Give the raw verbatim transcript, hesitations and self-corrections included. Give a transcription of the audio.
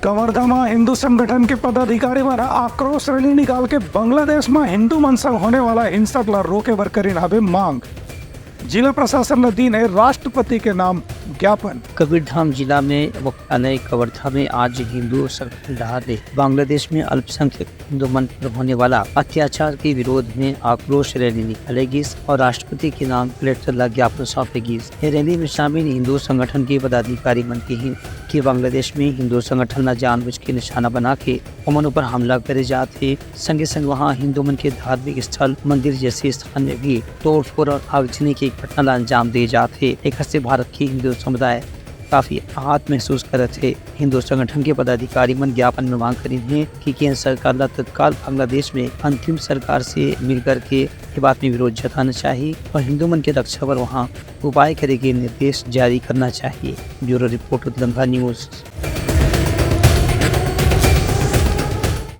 कवर्धा म हिंदू संगठन के पदाधिकारी मन आक्रोश रैली निकाल के बांग्लादेश म हिंदू मन संग होने वाला हिंसा ला रोके बर करिन हवे मांग। जिला प्रशासन ल दीन हे राष्ट्रपति के नाम ज्ञापन। कबीरधाम जिला में मुख्यालय कवर्धा में आज हिंदू संगठन डहार ले बांग्लादेश में अल्पसंख्यक हिंदू मन पर होने वाला अत्याचार के विरोध में आक्रोश रैली निकाले गिस और राष्ट्रपति के नाम कलेक्टर ला ज्ञापन सौंपे गिस। ये रैली में शामिल हिंदू संगठन के पदाधिकारी मन के ही कि बांग्लादेश में हिंदू संगठन ला जानबूझ के निशाना बना के ओमन ऊपर हमला करे जात हे। संगे संग वहां हिंदू मन के धार्मिक स्थल, मंदिर जैसे स्थान में भी तोड़फोड़ और आगजनी के घटना ला अंजाम दे जात हे। एकर से भारत के हिंदू समुदाय काफी आहत महसूस करत हे। हिंदू संगठन के पदाधिकारी मन ज्ञापन में मांग करिन हे कि केंद्र सरकार ला तत्काल बांग्लादेश में अंतरिम सरकार से मिलकर के ये बात में विरोध जताना चाहिए और हिंदू मन के रक्षा बर वहां उपाय करे के निर्देश जारी करना चाहिए। Bureau report, Udlanga news.